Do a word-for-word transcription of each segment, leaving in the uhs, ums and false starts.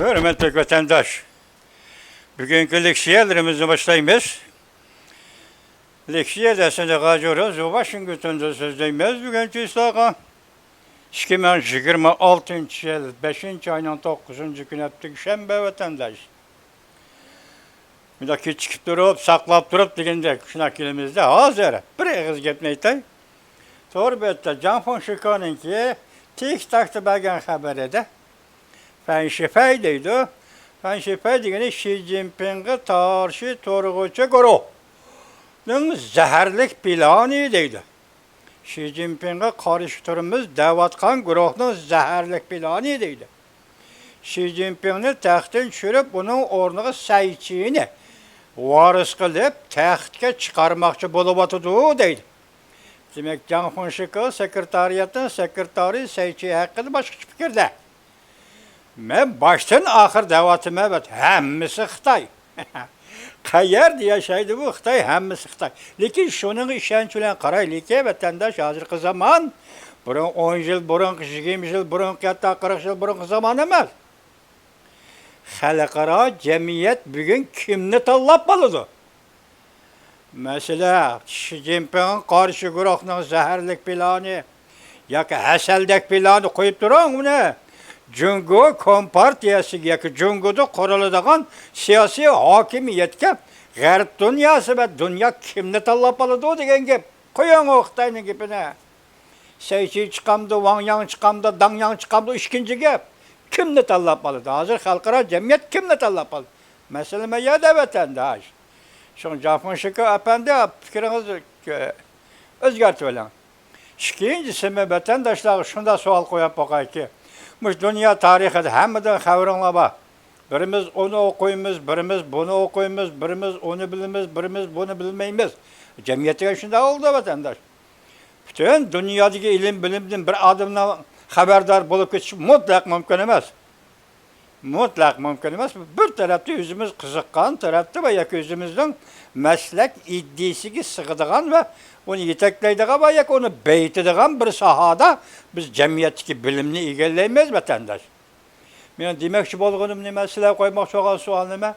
ھۆرمەتلىك ۋەتەنداش، بۈگۈنكى لېكسىيەلىرىمىزنى باشلايمىز. لېكسىيە دەرسىنى غاجۇرۇز ۋاشىنگتوندا سۆزلەيمىز. بۈگۈن چىسلاغا ئىككى مىڭ يىگىرمە ئالتىنچى يىل بەشىنچى ئاينىڭ توققۇزىنچى كۈنى ھەپتىكى شەنبە ۋەتەنداش. مۇنداق كېچىكىپ تۇرۇپ، ساقلاپ تۇرۇپ دېگەندەك شۇنداق كېلىمىزدە، ھازىر بىر ئېغىز گەپنى ئېيتاي. تور بەتتە جاڭ فېڭشىكېنىڭكى تىك تاكتا بەرگەن خەۋىرىدە، فەنشىفەي دەيدۇ. فەنشىفەي دېگىنى شى جىنپىڭغا قارشى تۇرغۇچى گۇرۇھنىڭ زەھەرلىك پىلانى دەيدۇ. شى جىنپىڭغا قارشى تۇرىمىز دەۋاتقان گۇرۇھنىڭ زەھەرلىك پىلانى دەيدۇ. شى جىنپىڭنى تەختتىن چۈشۈرۈپ، ئۇنىڭ ئورنىغا سەي چىنى ۋارىس قىلىپ، تەختكە چىقارماقچى بولۇۋاتىدۇ دەيدۇ. دېمەك، جاڭ فېڭشىكېن سېكرېتارىياتنىڭ سېكرېتارى سەي چى ھەققىدە باشقىچە پىكىردە. مەن باشتىن ئاخىر دەۋاتىمەن، ھەممىسى خىتاي. قەيەردە ياشايدۇ بۇ خىتاي؟ ھەممىسى خىتاي. لېكىن شۇنىڭغا ئىشەنچ بىلەن قارايلىكى، ۋەتەنداش، ھازىرقى زامان، بۇرۇن ئون يىل بۇرۇنقى، يىگىرمە يىل بۇرۇنقى، ھەتتا قىرىق يىل بۇرۇنقى زامان ئەمەس. خەلقئارا جەمئىيەت بۈگۈن كىمنى تاللاپ بولىدۇ؟ مەسىلە، شى جىنپىڭغا قارشى گۇرۇھنىڭ زەھەرلىك پىلانى ياكى ھەسەلدەك پىلانى قويۇپ تۇرۇڭ ئۇنى. جۇڭگو كومپارتىيەسىگە ياكى جۇڭگودا قۇرۇلىدىغان سىياسىي ھاكىمىيەتكە غەرب دۇنياسى ۋە دۇنيا كىمنى تاللاپ ئالىدۇ دېگەن گەپ. قويۇڭ ئۇ خىتاينىڭ گېپىنى. سەي چى چىقامدۇ، ۋاڭ ياڭ چىقامدۇ، داڭ ياڭ چىقامدۇ، ئىككىنچى گەپ. كىمنى تاللاپ ئالىدۇ؟ ھازىر خەلقئارا جەمئىيەت كىمنى تاللاپ ئالىدۇ؟ مەسىلە مەيەردە، ۋەتەنداش؟ شۇڭا جاڭ فېڭشىكېن ئەپەندى، پىكرىڭىزنى ئۆزگەرتىۋېلىڭ. ئىككىنچىسى، مەن ۋەتەنداشلارغا شۇنداق سوئال قويۇپ باقايكى. مۇشۇ دۇنيا تارىخىدا ھەممىدىن خەۋىرىڭلار بار. بىرىمىز ئۇنى ئوقۇيمىز، بىرىمىز بۇنى ئوقۇيمىز، بىرىمىز ئۇنى بىلىمىز، بىرىمىز بۇنى بىلمەيمىز. جەمئىيەت دېگەن شۇنداق بولدى، ۋەتەنداش. پۈتۈن دۇنيادىكى ئىلىم بىلىمدىن بىر ئادەمنىڭ خەۋەردار بولۇپ كېتىشى مۇتلەق مۇمكىن ئەمەس. مۇتلەق مۇمكىن ئەمەس. بىر تەرەپتە ئۆزىمىز قىزىققان تەرەپتە ۋە ياكى ئۆزىمىزنىڭ مەسلەك ئىدىيىسىگە سىغىدىغان ۋە ئۇنى يېتەكلەيدىغان ۋە ياكى ئۇنى بېيىتىدىغان بىر ساھەدە بىز جەمئىيەتتىكى بىلىمنى ئىگىلەيمىز، ۋەتەنداش. مېنىڭ دېمەكچى بولغىنىم نېمە، سىلەر قويماقچى بولغان سوئال نېمە؟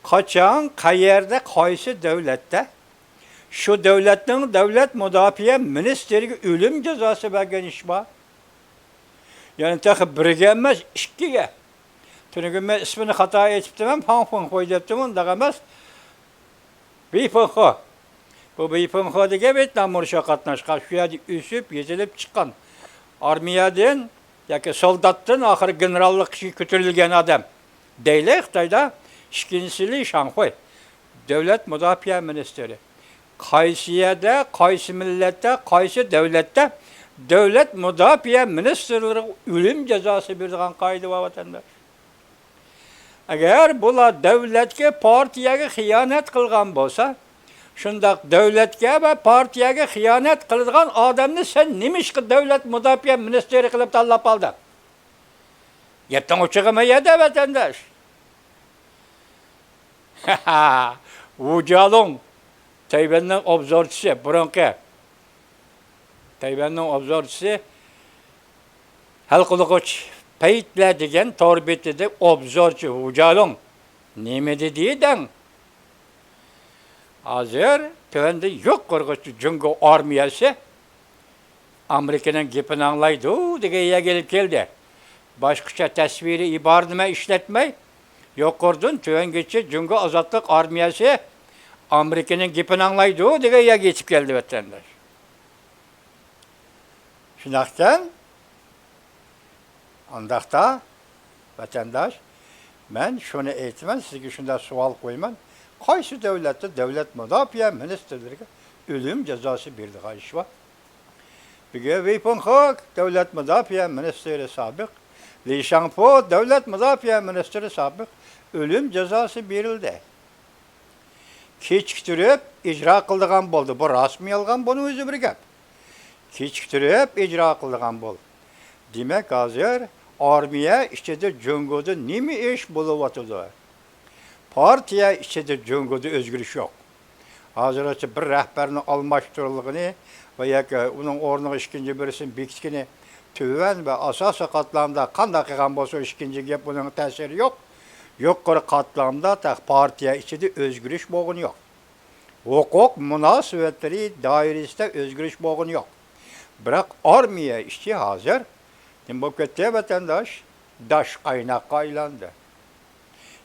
قاچان، قەيەردە، قايسى دۆلەتتە شۇ دۆلەتنىڭ دۆلەت مۇداپىئە مىنىستىرىگە ئۆلۈم جازاسى بەرگەن ئىش بار؟ يەنى تېخى بىرگە ئەمەس، ئىككىگە. تۈنۈگۈن مەن ئىسمىنى خاتا ئېيتىپتىمەن، فاڭ فېڭخۇي دەپتىمەن، ئۇنداق ئەمەس. ۋېي فېڭخې. بۇ ۋېي فېڭخې دېگەن ۋيېتنام ئۇرۇشىغا قاتناشقان، شۇ يەردە ئۆسۈپ، يېتىلىپ چىققان، ئارمىيەدىن ياكى سولداتتىن ئاخىرى گېنېراللىققا كۆتۈرۈلگەن ئادەم دەيلى خىتايدا. ئىككىنچىسى لى شاڭخۇي، دۆلەت مۇداپىئە مىنىستىرى. قايسى يەردە، قايسى مىللەتتە، قايسى دۆلەتتە دۆلەت مۇداپىئە مىنىستىرلىرىغا ئۆلۈم جازاسى بېرىدىغان قائىدە بار، ۋەتەنداش؟ ئەگەر بۇلار دۆلەتكە، پارتىيەگە خىيانەت قىلغان بولسا، شۇنداق دۆلەتكە ۋە پارتىيەگە خىيانەت قىلىدىغان ئادەمنى سەن نېمىشقا دۆلەت مۇداپىئە مىنىستىرى قىلىپ تاللاپ ئالدىڭ؟ گەپنىڭ ئوچۇقى مۇ يەردە، ۋەتەنداش؟ ۋۇ جيالۇڭ، تەيۋەننىڭ ئوبزورچىسى، بۇرۇنقى تەيۋەننىڭ ئوبزورچىسى، ھەل قىلغۇچ پەيتلەر دېگەن تور بېتىدە ئوبزورچى ۋۇ جيالۇڭ نېمە دېدى دەڭ؟ ھازىر تۆۋەندە يوق قىلغۇچ جۇڭگو ئارمىيەسى ئامېرىكىنىڭ گېپىنى ئاڭلايدۇ دېگەن يەرگە ئېلىپ كەلدى. باشقىچە تەسۋىرىي ئىبارىنى مەن ئىشلەتمەي، يۇقىرىدىن تۆۋەنگىچە جۇڭگو ئازادلىق ئارمىيەسى ئامېرىكىنىڭ گېپىنى ئاڭلايدۇ دېگەن يەرگە يېتىپ كەلدى، ۋەتەنداش. شۇنداقكەن، ئانداقتا، ۋەتەنداش، مەن شۇنى ئېيتىمەن، سىزگە شۇنداق سوئال قويىمەن، قايسى دۆلەتتە دۆلەت مۇداپىئە مىنىستىرلىرىگە ئۆلۈم جازاسى بېرىدىغان ئىش بار؟ بۈگۈن ۋېي فېڭخې دۆلەت مۇداپىئە مىنىستىرى سابىق، لى شاڭپو دۆلەت مۇداپىئە مىنىستىرى سابىق ئۆلۈم جازاسى بېرىلدى. كېچىكتۈرۈپ ئىجرا قىلىدىغان بولدى. بۇ راستمۇ يالغان، بۇنىڭ ئۆزى بىر گەپ. كېچىكتۈرۈپ ئىجرا قىلىدىغان بولدى. دېمەك، ھازىر ئارمىيە ئىچىدە جۇڭگودا نېمە ئىش بولۇۋاتىدۇ؟ پارتىيە ئىچىدە جۇڭگودا ئۆزگىرىش يوق. ھازىرغىچە بىر رەھبەرنىڭ ئالماشتۇرۇلغىنى ۋە ياكى ئۇنىڭ ئورنىغا ئىككىنچى بىرسىنى بېكىتكىنى تۆۋەن ۋە ئاساسىي قاتلامدا قانداق قىلغان بولسا، ئىككىنچى گەپ، ئۇنىڭ تەسىرى يوق. يۇقىرى قاتلامدا تېخى پارتىيە ئىچىدە ئۆزگىرىش بولغىنى يوق. ھوقۇق مۇناسىۋەتلىرى دائىرىسىدە ئۆزگىرىش بولغىنى يوق. بىراق ئارمىيە ئىچى ھازىر نېمە بولۇپ كەتتى، ۋەتەنداش؟ داش قايناققا ئايلاندى.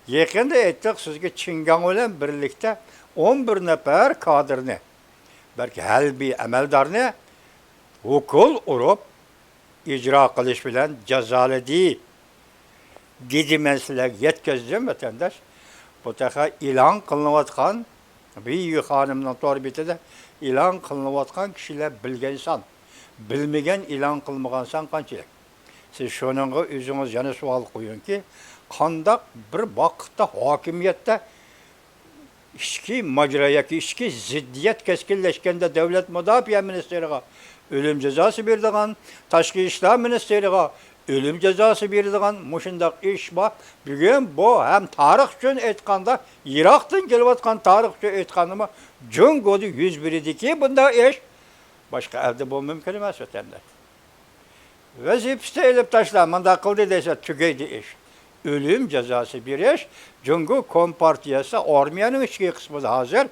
يېقىندا ئېيتتۇق سىزگە، چىڭگاڭ بىلەن بىرلىكتە ئون بىر نەپەر كادىرنى، بەلكى ھەربىي ئەمەلدارنى ئوكۇل ئۇرۇپ، ئىجرا قىلىش بىلەن جازالىدى، دېدى. مەن سىلەرگە يەتكۈزدۈم، ۋەتەنداش. بۇ تېخى ئېلان قىلىنىۋاتقان، بىيۈ خانىمنىڭ تور بېتىدە ئېلان قىلىنىۋاتقان كىشىلەر بىلگەن سان، بىلمىگەن، ئېلان قىلمىغان سان قانچىلىك؟ سىز شۇنىڭغا ئۆزىڭىز يەنە سوئال قويۇڭكى، قانداق بىر ۋاقىتتا ھاكىمىيەتتە ئىچكى ماجىرا ياكى ئىچكى زىددىيەت كەسكىنلەشكەندە، دۆلەت مۇداپىئە مىنىستىرىغا ئۆلۈم جازاسى بېرىدىغان، تاشقى ئىشلار مىنىستىرىغا ئۆلۈم جازاسى بېرىدىغان مۇشۇنداق ئىش بار. بۈگۈن بۇ ھەم تارىخ ئۈچۈن ئېيتقاندا، يىراقتىن كېلىۋاتقان تارىخ ئۈچۈن ئېيتقاندىمۇ، جۇڭگودا يۈز بېرىدىكى بۇنداق ئىش. باشقا ئەلدە بۇ مۇمكىن ئەمەس، ۋەتەنداش. ۋەزىپىسىدىن ئېلىپ تاشلا، مۇنداق قىلدى دېسە، تۈگەيدۇ ئىش. ئۆلۈم جازاسى بېرىش، جۇڭگو كومپارتىيەسى ئارمىيەنىڭ ئىچكى قىسمىدا ھازىر،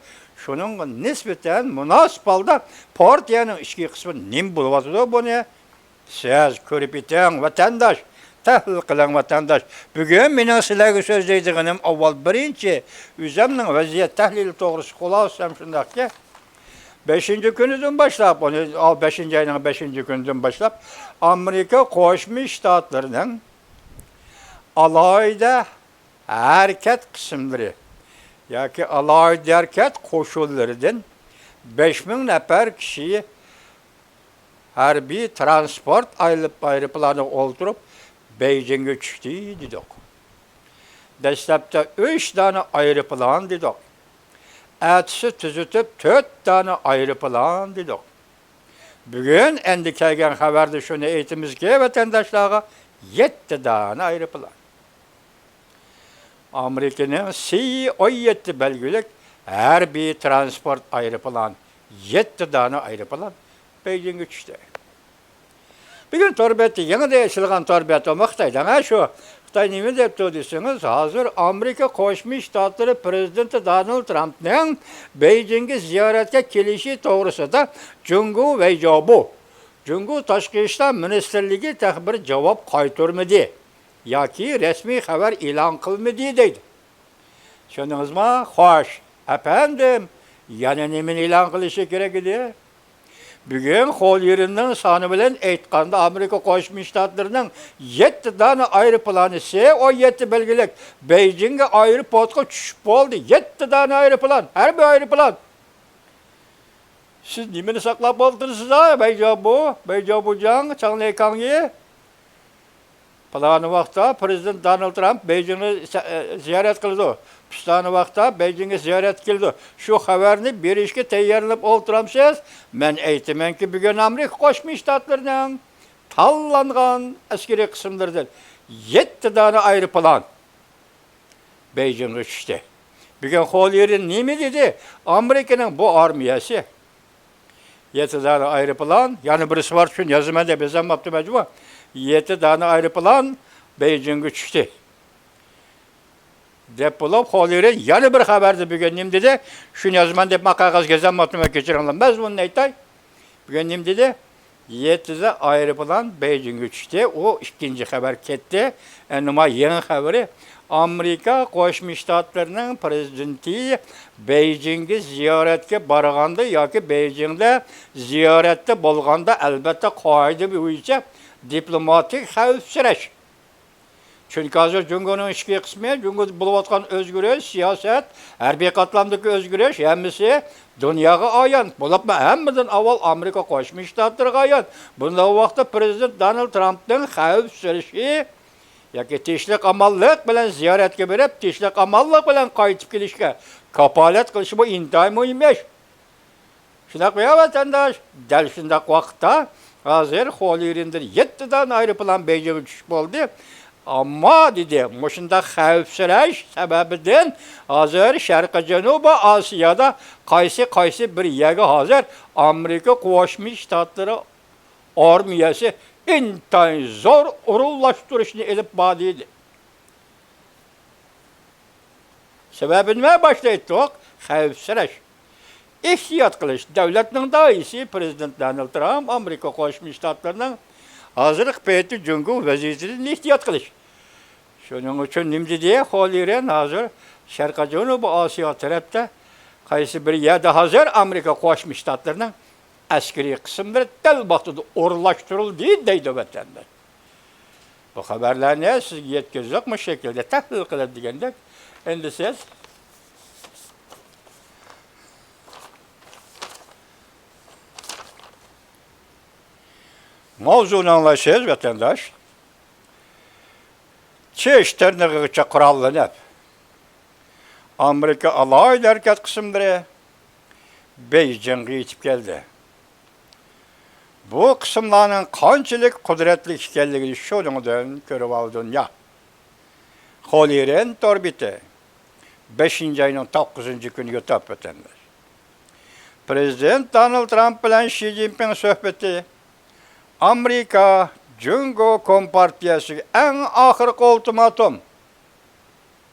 شۇنىڭغا نىسبەتەن مۇناسىپ ھالدا پارتىيەنىڭ ئىچكى قىسمىدا نېمە بولۇۋاتىدۇ، بۇنى سىز كۆرۈپ ئېتىڭ، ۋەتەنداش. تەھلىل قىلىڭ، ۋەتەنداش. بۈگۈن مېنىڭ سىلەرگە سۆزلەيدىغىنىم، ئاۋۋال بىرىنچى، ئۆزۈمنىڭ ۋەزىيەت تەھلىلى توغرىسىدا خۇلاسەم شۇنداقكى، بەشىنچى كۈنىدىن باشلاپ، ئۇنى، بەشىنچى ئاينىڭ بەشىنچى كۈنىدىن باشلاپ، ئامېرىكا قوشما شتاتلىرىنىڭ ئالاھىدە ھەرىكەت قىسىملىرى ياكى ئالاھىدە ھەرىكەت قوشۇنلىرىدىن بەش مىڭ نەپەر كىشى ھەربىي ترانسپورت ئايروپىلانىغا ئولتۇرۇپ، بېيجىڭگە چۈشتى دېدۇق. دەسلەپتە ئۈچ دانە ئايروپىلان دېدۇق. ئەتىسى تۈزىتىپ، تۆت دانە ئايروپىلان دېدۇق. بۈگۈن ئەمدى كەلگەن خەۋەردە شۇنى ئېيتىمىزكى، ۋەتەنداشلارغا، يەتتە دانە ئايروپىلان. ئامېرىكىنىڭ سى ئون يەتتە بەلگىلىك ھەربىي ترانسپورت ئايروپىلان، يەتتە دانە ئايروپىلان بېيجىڭگە چۈشتى. بۈگۈن تور بەتتە، يېڭىدىن ئېچىلغان تور بەت، ئۇمۇ خىتايدا، ھە، شۇ. خىتاي نېمە دەپتۇ دېسىڭىز، ھازىر ئامېرىكا قوشما شتاتلىرى پرېزىدېنتى دونالد ترامپنىڭ بېيجىڭگە زىيارەتكە كېلىشى توغرىسىدا جۇڭگو ۋېيجياۋبو، جۇڭگو تاشقى ئىشلار مىنىستىرلىكى تېخى بىر جاۋاب قايتۇرمىدى ياكى رەسمىي خەۋەر ئېلان قىلمىدى دەيدۇ. چۈشەندىڭىزما؟ خوش، ئەپەندىم، يەنە نېمىنى ئېلان قىلىشى كېرەك ئىدى؟ بۈگۈن خوليېرىننىڭ سانى بىلەن ئېيتقاندا، ئامېرىكا قوشما شتاتلىرىنىڭ يەتتە دانە ئايروپىلانى، سى ئون يەتتە بەلگىلىك، بېيجىڭگە ئايروپورتقا چۈشۈپ بولدى. يەتتە دانە ئايروپىلان، ھەربىي ئايروپىلان. سىز نېمىنى ساقلاپ ئولتۇرىسىز ھە، بەيجابۇ، بەيجابۇجاڭ، چاڭلىكاڭيى؟ پالانى ۋاقىتتا پرېزىدېنت دونالد ترامپ بېيجىڭنى سە-، ئە، زىيارەت قىلىدۇ. پىستانى ۋاقىتتا بېيجىڭگە زىيارەت كېلىدۇ. شۇ خەۋەرنى بېرىشكە تەييارلىنىپ ئولتۇرامسىز؟ مەن ئېيتىمەنكى، بۈگۈن ئامېرىكا قوشما شتاتلىرىنىڭ تاللانغان ئەسكىرىي قىسىملىرىدىن يەتتە دانە ئايروپىلان بېيجىڭغا چۈشتى. بۈگۈن خوليېرىن نېمە دېدى؟ ئامېرىكىنىڭ بۇ ئارمىيەسى، يەتتە دانە ئايروپىلان، يەنە بىرسى بار، شۇنى يازىمەن دەپ يازالماپتىمەن جۇمۇ. يەتتە دانە ئايروپىلان بېيجىڭغا چۈشتى دەپ بولۇپ، خوليېرىن يەنە بىر خەۋەردە بۈگۈن نېمە دېدى؟ شۇنى يازىمەن دەپ مانا قەغەزگە يازالماپتىمەن، كەچۈرۈڭلار، مەزمۇنىنى ئېيتاي. بۈگۈن نېمە دېدى؟ يەتتە ئايروپىلان بېيجىڭگە چۈشتى. ئۇ ئىككىنچى خەۋەر كەتتى. ئەمدى مانا يېڭى خەۋىرى، ئامېرىكا قوشما شتاتلىرىنىڭ پرېزىدېنتى بېيجىڭگە زىيارەتكە بارغاندا ياكى بېيجىڭدە زىيارەتتە بولغاندا، ئەلۋەتتە، قائىدە بويىچە دىپلوماتىك خەۋپسىرەش. چۈنكى ھازىر جۇڭگونىڭ ئىچكى قىسمى، جۇڭگودا بولۇۋاتقان ئۆزگىرىش، سىياسەت، ھەربىي قاتلامدىكى ئۆزگىرىش ھەممىسى دۇنياغا ئايان. بولۇپمۇ ھەممىدىن ئاۋۋال ئامېرىكا قوشما شتاتلىرىغا ئايان. بۇنداق ۋاقىتتا پرېزىدېنت دونالد ترامپنىڭ خەۋپسىرىشى ياكى تىنچلىق-ئامانلىق بىلەن زىيارەتكە بېرىپ، تىنچلىق-ئامانلىق بىلەن قايتىپ كېلىشكە كاپالەت قىلىشى، بۇ ئىنتايىن مۇھىم ئىش. شۇنداقمۇ يا ۋەتەنداش؟ دەل شۇنداق ۋاقىتتا ھازىر خوليېرىندىن يەتتە دانە ئايروپىلان بېيجىڭغا چۈشۈپ بولدى. ئەمما دېدى، مۇشۇنداق خەۋپسىرەش سەۋەبىدىن ھازىر شەرقىي جەنۇبىي ئاسىيادا قايسى، قايسى بىر يەرگە ھازىر ئامېرىكا قوشما شتاتلىرى ئارمىيەسى ئىنتايىن زور ئورۇنلاشتۇرۇشنى ئېلىپ باردى. سەۋەبى نېمە؟ باشتا ئېيتتۇق، خەۋپسىرەش. ئېھتىيات قىلىش. دۆلەتنىڭ داھىيسى پىرېزىدېنت دونالد ترامپ ئامېرىكا قوشما شتاتلىرىنىڭ ھازىرقى پېتى جۇڭگو ۋەزىيىتىدىن ئېھتىيات قىلىش. شۇنىڭ ئۈچۈن نېمە دېدى؟ خولى رېن ھازىر شەرقىي جەنۇبىي ئاسىيا تەرەپتە قايسى بىر يەردە ھازىر ئامېرىكا قوشما شتاتلىرىنىڭ ئەسكىرىي قىسىملىرى دەل ۋاقتىدا ئورۇنلاشتۇرۇلدى دەيدۇ ۋەتەنداش. بۇ خەۋەرلەرنى سىزگە يەتكۈزدۇق، مۇشۇ شەكىلدە تەھلىل قىلىپ دېگەندەك. ئەمدى سىز ماۋزۇنى ئاڭلايسىز، ۋەتەنداش. چىش تىرنىقىغىچە قوراللىنىپ، ئامېرىكا ئالاھىدە ھەرىكەت قىسىملىرى بېيجىڭغا يېتىپ كەلدى. بۇ قىسىملارنىڭ قانچىلىك قۇدرەتلىك ئىكەنلىكىنى شۇنىڭدىن كۆرۈۋال دۇنيا. خولى رېن تور بېتى، بەشىنچى ئاينىڭ توققۇزىنچى كۈنى يۇتۇپ ئۆتەمدىش. پىرېزىدېنت دونالد ترامپ بىلەن شى جىنپىڭ سۆھبىتى ئامېرىكا جۇڭگو كومپارتىيەسىگە ئەڭ ئاخىرقى ئۇلتىماتوم.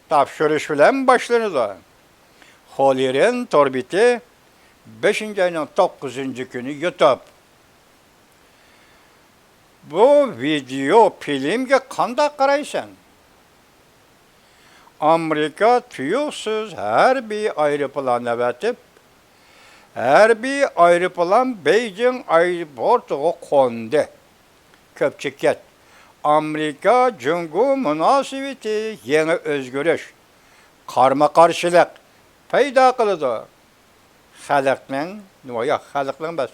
تاپشۇرۇش بىلەن باشلىنىدۇ. خولى رېن تور بېتى، بەشىنچى ئاينىڭ توققۇزىنچى كۈنى يۇتۇپ. بۇ ۋىدېئو فىلىمگە قانداق قارايسەن؟ ئامېرىكا تۇيۇقسىز ھەربىي ئايروپىلان ئەۋەتىپ، ھەربىي ئايروپىلان بېيجىڭ ئايروپورتىغا قوندى. كۆپچىكەت، ئامېرىكا جۇڭگو مۇناسىۋىتى يېڭى ئۆزگىرىش، قارمۇ قارشىلىق پەيدا قىلىدۇ. خەلقنىڭ، نېمە ياق، خەلقنىڭ ئەمەس،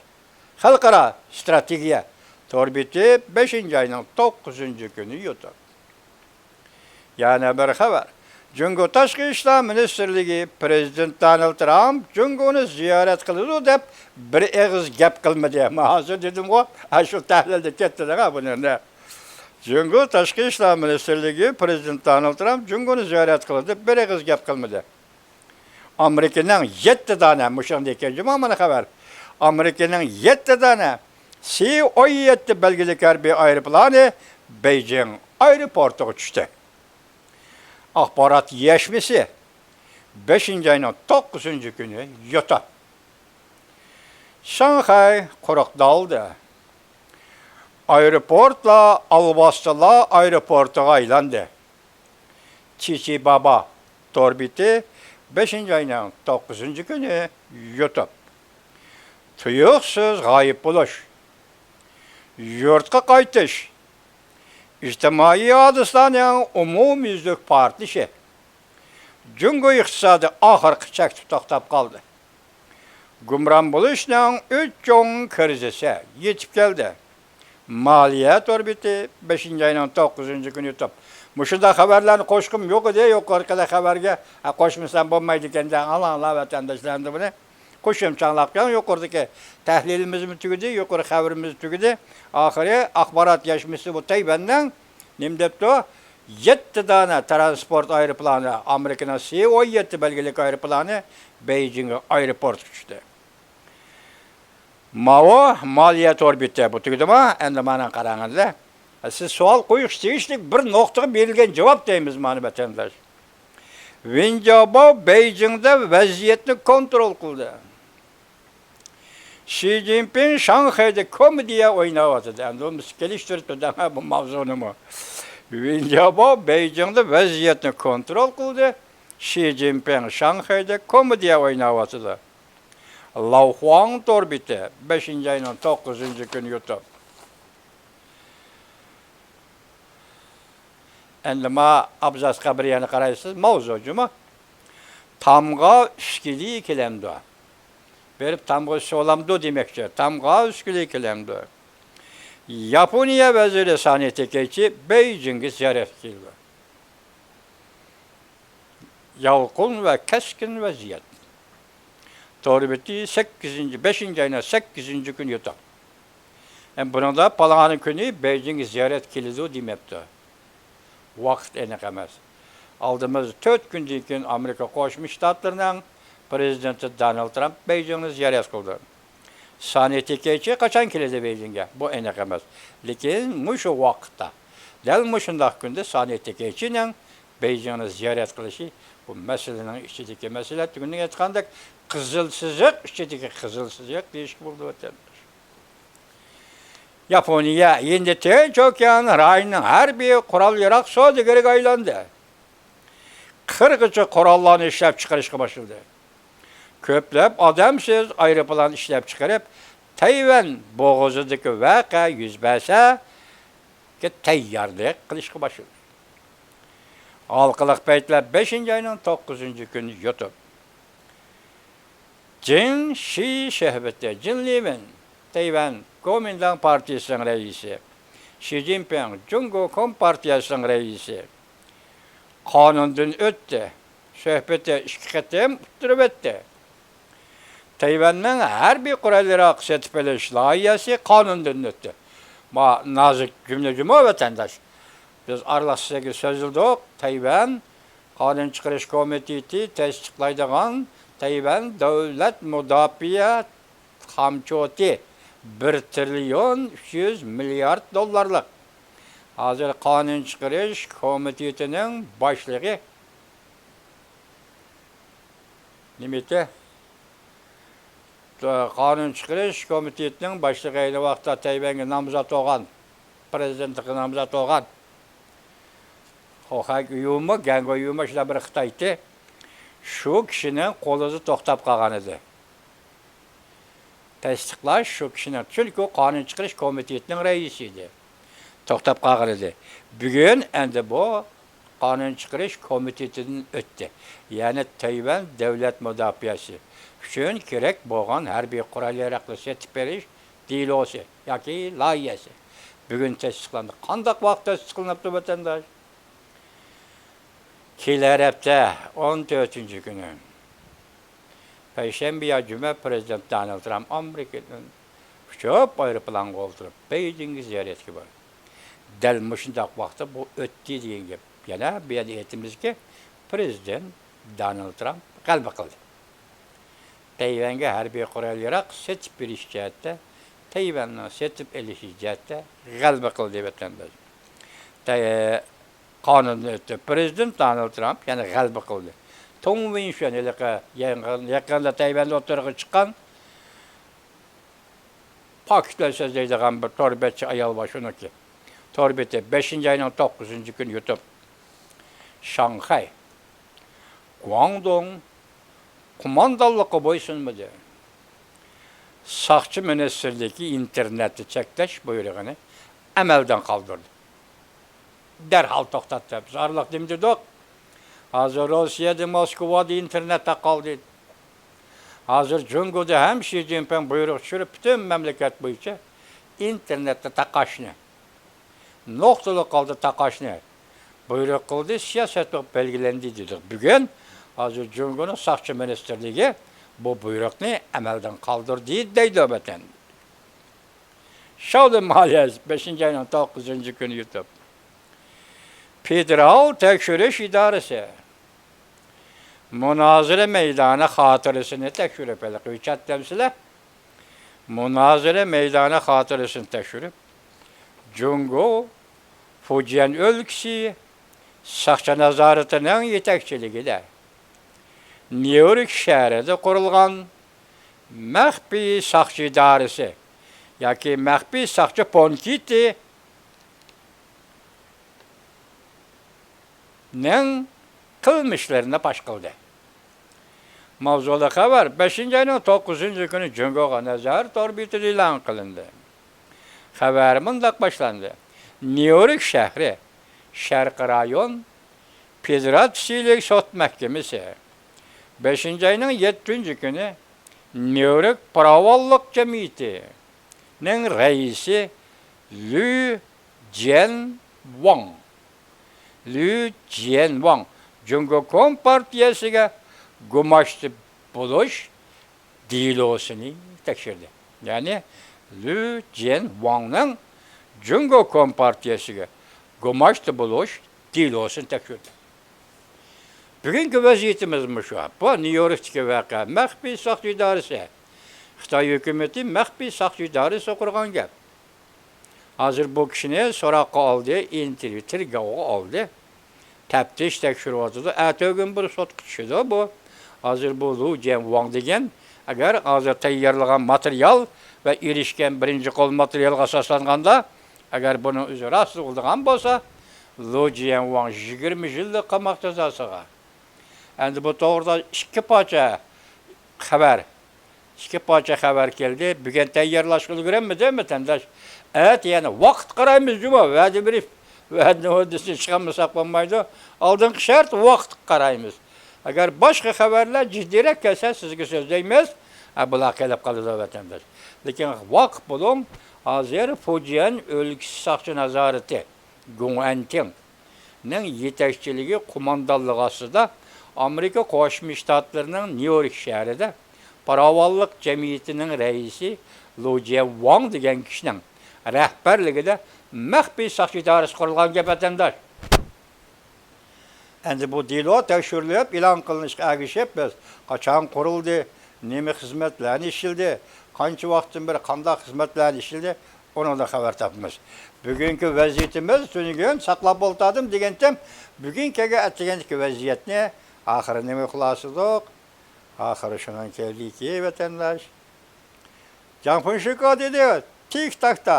خەلقئارا ستراتېگىيە تور بېتى، بەشىنچى ئاينىڭ توققۇزىنچى كۈنى يۇتۇپ. يەنە بىر خەۋەر. جۇڭگو تاشقى ئىشلار مىنىستىرلىكى پىرېزىدېنت دونالد ترامپ جۇڭگونى زىيارەت قىلىدۇ دەپ بىر ئېغىز گەپ قىلمىدى. مانا ھازىر دېدىمغۇ، ئاشۇ تەھلىلدە كەتتىلەر بۇنى. جۇڭگو تاشقى ئىشلار مىنىستىرلىكى پىرېزىدېنت دونالد ترامپ جۇڭگونى زىيارەت قىلىدۇ دەپ بىر ئېغىز گەپ قىلمىدى. ئامېرىكىنىڭ يەتتە دانە، مۇشۇندىن كېيىن جۇما مانا خەۋەر. ئامېرىكىنىڭ يەتتە دانە سى ئون يەتتە بەلگىلىك ھەربىي ئايروپىلانى بېيجىڭ ئايروپورتىغا چۈشتى. ئاخبارات يەشمىسى، بەشىنچى ئاينىڭ توققۇزىنچى كۈنى يۇتۇپ. شاڭخەي قۇرۇق دالدى. ئايروپورتلار ئالۋاستىلار ئايروپورتىغا ئايلاندى. چىچى بابا تور بېتى، بەشىنچى ئاينىڭ توققۇزىنچى كۈنى يۇتۇپ. تۇيۇقسىز غايىب بولۇش، يۇرتقا قايتىش، ئىجتىمائىي ھادىسىلەرنىڭ ئومۇميۈزلۈك پارتلىشى. جۇڭگو ئىقتىسادى ئاخىرقى چەكتە توختاپ قالدى. گۇمران بولۇشنىڭ ئۈچ چوڭ كىرىزىسى يېتىپ كەلدى. مالىيە تور بېتى، بەشىنچى ئاينىڭ توققۇزىنچى كۈنى يۇتۇپ. مۇشۇنداق خەۋەرلەرنى قوشقۇم يوق ئىدى، يۇقىرىقىدەك خەۋەرگە، ھە، قوشمىسام بولمايدىكەن دەپ، ئاڭلاڭلار ۋەتەنداشلار ئەمدى بۇنى. قوشۇمچە ئاڭلاپ قېلىڭ، يۇقىرىدىكى تەھلىلىمىزمۇ تۈگىدى، يۇقىرى خەۋىرىمىز تۈگىدى. ئاخىرى ئاخبارات يەشمىسى بۇ تەيۋەننىڭ نېمە دەپتۇ؟ يەتتە دانە تىرانسپورت ئايروپىلانى، ئامېرىكىنىڭ سى ئون يەتتە بەلگىلىك ئايروپىلانى بېيجىڭ ئايروپورتىغا چۈشتى. ماۋۇ مالىيە تور بېتى، بۇ تۈگىدىما؟ ئەمدى مانا قاراڭ ئەمدى. سىز سوئال قويۇشقا تېگىشلىك بىر نۇقتىغا بېرىلگەن جاۋاب دەيمىز مانا، ۋەتەنداش. ۋېن جياباۋ بېيجىڭدا ۋەزىيەتنى كونترول قىلدى. شى جىنپىڭ شاڭخەيدە كومېدىيە ئويناۋاتىدۇ. ئەمدى بىز كېلىشتۈرۈپ تۇردۇق بۇ ماۋزۇنىمۇ. ۋېن جياباۋ بېيجىڭدا ۋەزىيەتنى كونترول قىلدى. شى جىنپىڭ شاڭخەيدە كومېدىيە ئويناۋاتىدۇ. لاۋخۇاڭ تور بېتى، بەشىنچى ئاينىڭ توققۇزىنچى كۈنى يۇتۇپ. ئەمدى ما ئابزاسقا بىر يەنە قارايسىز، ماۋزۇ جۇمۇ. تامغا ئۈسكىلى كېلەمدۇ؟ بېرىپ تامغا ئۈسۈۋالامدۇ دېمەكچى. تامغا ئۈسكىلى كېلەمدۇ؟ ياپونىيە ۋەزىرى سانى تېكەيچى بېيجىڭگە زىيارەتكە كېلىدۇ. يالقۇن ۋە كەسكىن ۋەزىيەت. تور بېتى سەككىزىنچى، بەشىنچى ئاينىڭ سەككىزىنچى كۈنى يوتاق. ئەمما بۇنىڭدا پالانى كۈنى بېيجىڭگە زىيارەت كېلىدۇ دېمەپتۇ. ۋاقىت ئېنىق ئەمەس. ئالدىمىزدا تۆت كۈندىن كېيىن ئامېرىكا قوشما شتاتلىرىنىڭ پىرېزىدېنتى دونالد ترامپ بېيجىڭنى زىيارەت قىلدى. سانى تېكەيچى قاچان كېلىدۇ بېيجىڭگە؟ بۇ ئېنىق ئەمەس. لېكىن مۇشۇ ۋاقىتتا، دەل مۇشۇنداق كۈندە سانى تېكەيچىنىڭ بېيجىڭنى زىيارەت قىلىشى بۇ مەسىلىنىڭ ئىچىدىكى مەسىلە، تۈگۈننىڭ ئېيتقاندەك قىزىل سىزىق ئىچىدىكى قىزىل سىزىق دېيىشكە بولىدۇ، ۋەتەنداش. ياپونىيە، ھىندى تىنچ ئوكيان رايونىنىڭ ھەربىي قورال-ياراغ سودىگىرىگە ئايلاندى. قىرغىچە قوراللارنى ئىشلەپچىقىرىشقا باشلىدى. كۆپلەپ ئادەمسىز ئايروپىلان ئىشلەپچىقىرىپ، تەيۋەن بوغۇزىدىكى ۋەقە يۈز بەرسە، تەييارلىق قىلىشقا باشلىدى. ھالقىلىق پەيتلەر بەشىنچى ئاينىڭ توققۇزىنچى كۈنى يۇتۇپ، جېڭ شى سۆھبىتى، جىن لىۋېن، تەيۋەن كومىنداڭ پارتىيىسىنىڭ رەئىسى، شى جىنپىڭ، جۇڭگو كومپارتىيىسىنىڭ رەئىسى، قانۇندىن ئۆتتى. سۆھبىتى ئىككى قېتىم ئۇتتۇرۇپ ئۆتتى. تەيۋەننىڭ ھەربىي قورال-ياراغ سېتىپ ئېلىش لايىھەسى قانۇندىن ئۆتتى. ما نازۇك جۈملە جۇمۇ، ۋەتەنداش. بىز ئارىلىق سىزگە سۆزلىدۇق. تەيۋەن قانۇن چىقىرىش كومىتېتى تەستىقلايدىغان تەيۋەن دۆلەت مۇداپىئە خامچوتى بىر تىرىليون ئۈچ يۈز مىليارد دوللارلىق. ھازىر قانۇن چىقىرىش كومىتېتىنىڭ باشلىقى نېمىتى؟ قانۇن چىقىرىش كومىتېتىنىڭ باشلىقى، ئەينى ۋاقىتتا تەيۋەنگە نامزات بولغان، پىرېزىدېنتلىققا نامزات بولغان خوخەي يۇما، گەنگو يۇما، شۇنداق بىر خىتايتى. شۇ كىشىنىڭ قولىدا توختاپ قالغان ئىدى. تەستىقلاش شۇ كىشىنىڭ، چۈنكى ئۇ قانۇن چىقىرىش كومىتېتىنىڭ رەئىسى ئىدى. توختاپ قالغان ئىدى. بۈگۈن ئەمدى بۇ قانۇن چىقىرىش كومىتېتىدىن ئۆتتى. يەنى تەيۋەن دۆلەت مۇداپىئەسى ئۈچۈن كېرەك بولغان ھەربىي قورال-ياراغلار سېتىپ بېرىش دېلوسى ياكى لايىھەسى بۈگۈن تەستىقلاندى. قانداق ۋاقىت تەستىقلىنىپتۇ، ۋەتەنداش؟ كېلەر ھەپتە، ئون تۆتىنچى كۈنى، پەيشەنبە يا جۈمە، پىرېزىدېنت دونالد ترامپ ئامېرىكىدىن ئۇچۇپ، ئايروپىلانغا ئولتۇرۇپ، بېيجىڭگە زىيارەتكە بارىدۇ. دەل مۇشۇنداق ۋاقىتتا بۇ ئۆتتى دېگەن گەپ. يەنە بۇ يەردە ئېيتىمىزكى، پىرېزىدېنت دونالد ترامپ غەلىبە قىلدى. تەيۋەنگە ھەربىي قورال-ياراغ سېتىپ بېرىش جەھەتتە، تەيۋەننىڭ سېتىپ ئېلىشى جەھەتتە غەلىبە قىلدى، ۋەتەنداش. تەي-، قانۇندىن ئۆتتى. پىرېزىدېنت دونالد ترامپ يەنە غەلىبە قىلدى. توڭ ۋېنشۈەن، ھېلىقى يېقىن-، يېقىندا تەيۋەندە ئوتتۇرىغا چىققان، پاكىت بىلەن سۆزلەيدىغان بىر تور بەتچى ئايال بار، شۇنىڭكى تور بېتى، بەشىنچى ئاينىڭ توققۇزىنچى كۈنى يۇتۇپ، شاڭخەي، گۇاڭدۇڭ قوماندانلىقى بويسۇنمىدى. ساقچى مىنىستىرلىكى ئىنتېرنېتنى چەكلەش بۇيرۇقىنى ئەمەلدىن قالدۇردى. دەرھال توختاتتى. بىز ئارىلىق نېمە دېدۇق؟ ھازىر روسىيەدە، موسكۋادا ئىنتېرنېت تاقالدى. ھازىر جۇڭگودا ھەم شى جىنپىڭ بۇيرۇق چۈشۈرۈپ، پۈتۈن مەملىكەت بويىچە ئىنتېرنېتنى تاقاشنى نۇقتىلىق ھالدا تاقاشنى بۇيرۇق قىلدى، سىياسەت بولۇپ بەلگىلەندى دېدۇق. بۈگۈن ھازىر جۇڭگونىڭ ساقچى مىنىستىرلىكى بۇ بۇيرۇقنى ئەمەلدىن قالدۇردى دەيدۇ ۋەتەن. شاۋلىن مالىيەسى بەشىنچى ئاينىڭ توققۇزىنچى كۈنى يۇتۇپ، فېدېرال تەكشۈرۈش ئىدارىسى مۇنازىرە مەيدانى خاتىرىسىنى تەكشۈرۈپ، ھېلىقى ھۆججەت دەمسىلە، مۇنازىرە مەيدانى خاتىرىسىنى تەكشۈرۈپ، جۇڭگو فۇجيەن ئۆلكىسى ساقچى نازارىتىنىڭ يېتەكچىلىكىدە نيۇ يورك شەھىرىدە قۇرۇلغان مەخپىي ساقچى ئىدارىسى ياكى مەخپىي ساقچى پونكىتى نىڭ قىلمىشلىرىنى پاش قىلدى. ماۋزۇلۇق خەۋەر بەشىنچى ئاينىڭ توققۇزىنچى كۈنى جۇڭگوغا نەزەر تور بېتىدە ئېلان قىلىندى. خەۋەر مۇنداق باشلاندى: نيۇ يورك شەھىرى، شەرقىي رايون، فېدېراتسىيىلىك سوت مەھكىمىسى بەشىنچى ئاينىڭ يەتتىنچى كۈنى نيۇ يورك پىراۋانلىق جەمئىيىتىنىڭ رەئىسى لۈ جيەنۋاڭ، لۈ جيەنۋاڭ جۇڭگو كومپارتىيەسىگە گۇماشتى بولۇش دېلوسىنى تەكشۈردى. يەنى لۈ جيەنۋاڭنىڭ جۇڭگو كومپارتىيەسىگە گۇماشتى بولۇش دېلوسىنى تەكشۈردى. بۈگۈنكى ۋەزىيىتىمىز مۇشۇ. بۇ نيۇ يوركتىكى ۋەقە. مەخپىي ساقچى ئىدارىسى خىتاي ھۆكۈمىتى مەخپىي ساقچى ئىدارىسى قۇرغان گەپ. ھازىر بۇ كىشىنى سوراققا ئالدى، ئىنتېرۋيۇ، تېرگاۋغا ئالدى. تەپتىش تەكشۈرۈۋاتىدۇ. ئەتىگۈن بىر سوتقا چۈشىدۇ بۇ. ھازىر بۇ لۇ جيەنۋاڭ دېگەن، ئەگەر ھازىر تەييارلىغان ماتېرىيال ۋە ئېرىشكەن بىرىنچى قول ماتېرىيالغا ئاساسلانغاندا، ئەگەر بۇنىڭ ئۆزى راست بولىدىغان بولسا، لۇ جيەنۋاڭ يىگىرمە يىللىق قاماق جازاسىغا. ئەمدى بۇ توغرىدا ئىككى پارچە خەۋەر، ئىككى پارچە خەۋەر كەلدى. بۈگۈن تەييارلاشقا ئۈلگۈرەلمىدى ۋەتەنداش. ئەتە يەنە ۋاقىت قارايمىز جۇمۇ. ۋەدە بېرىپ، ۋەدىنىڭ ھۆددىسىنى چىقارمىساق بولمايدۇ. ئالدىنقى شەرت ۋاقىت قارايمىز. ئەگەر باشقا خەۋەرلەر جىددىيرەك كەلسە سىزگە سۆزلەيمىز. ھە، بۇلار قېلىپ قالىدۇ ۋەتەنداش. لېكىن ۋاقىپ بولۇڭ. ھازىر فۇجيەن ئۆلكىسى ساقچى نازارىتى، گۇڭئەنتىڭ نىڭ يېتەكچىلىكى قوماندانلىقى ئاستىدا ئامېرىكا قوشما شتاتلىرىنىڭ نيۇ يورك شەھىرىدە پاراۋانلىق جەمئىيىتىنىڭ رەئىسى لۇ جيەنۋاڭ دېگەن كىشىنىڭ رەھبەرلىكىدە مەخپىي ساقچى ئىدارىسى قۇرۇلغان گەپ، ۋەتەنداش. ئەمدى بۇ دېلو تەكشۈرۈلۈپ ئېلان قىلىنىشقا ئەگىشىپ، بىز قاچان قۇرۇلدى، نېمە خىزمەتلەرنى ئىشلىدى، قانچە ۋاقىتتىن بېرى قانداق خىزمەتلەرنى ئىشلىدى، ئۇنىڭدىن خەۋەر تاپىمىز. بۈگۈنكى ۋەزىيىتىمىز، تۈنۈگۈن ساقلاپ ئولتۇردۇم دېگەنتىم، بۈگۈن كەلگەن ئەتىگەندىكى ۋەزىيەتنى ئاخىرى نېمە خۇلاسىدۇق؟ ئاخىرى شۇنىڭ كەلدىكى، ۋەتەنداش. جاڭ فېڭشىكا دېدى، تىك تاكتا.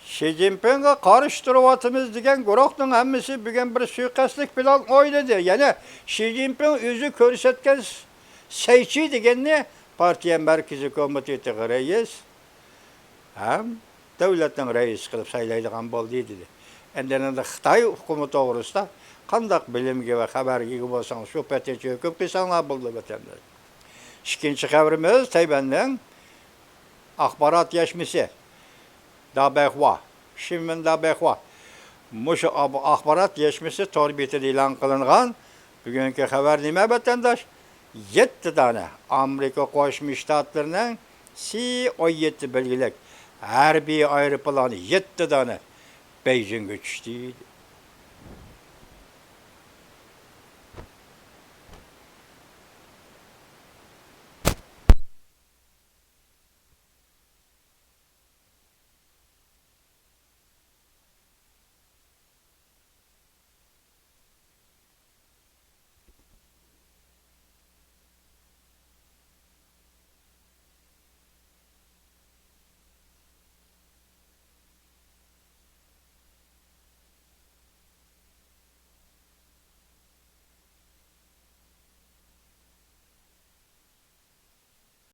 شى جىنپىڭغا قارشى تۇرۇۋاتىمىز دېگەن گۇرۇھنىڭ ھەممىسى بۈگۈن بىر سۇيىقەستلىك پىلان ئويلىدى. يەنى شى جىنپىڭ ئۆزى كۆرسەتكەن سەيچى دېگەننى پارتىيە مەركىزىي كومىتېتىغا رەئىس ھەم دۆلەتنىڭ رەئىسى قىلىپ سايلايدىغان بولدى، دېدى. ئەمدى ئەنە خىتاي ئۇقۇمى توغرىسىدا قانداق بىلىمگە ۋە خەۋەرگە ئىگە بولساڭلار، شۇ پەتىچە ھۆكۈم قىلساڭلار بولىدۇ، ۋەتەنداش. ئىككىنچى خەۋىرىمىز تەيۋەننىڭ ئاخبارات يەشمىسى دابەيخۇا، شىنۋېن دابەيخۇا. مۇشۇ ئاب-، ئاخبارات يەشمىسى تور بېتىدە ئېلان قىلىنغان بۈگۈنكى خەۋەر نېمە، ۋەتەنداش؟ يەتتە دانە ئامېرىكا قوشما شتاتلىرىنىڭ سى ئون يەتتە بەلگىلىك ھەربىي ئايروپىلانى، يەتتە دانە بېيجىڭغا چۈشتى.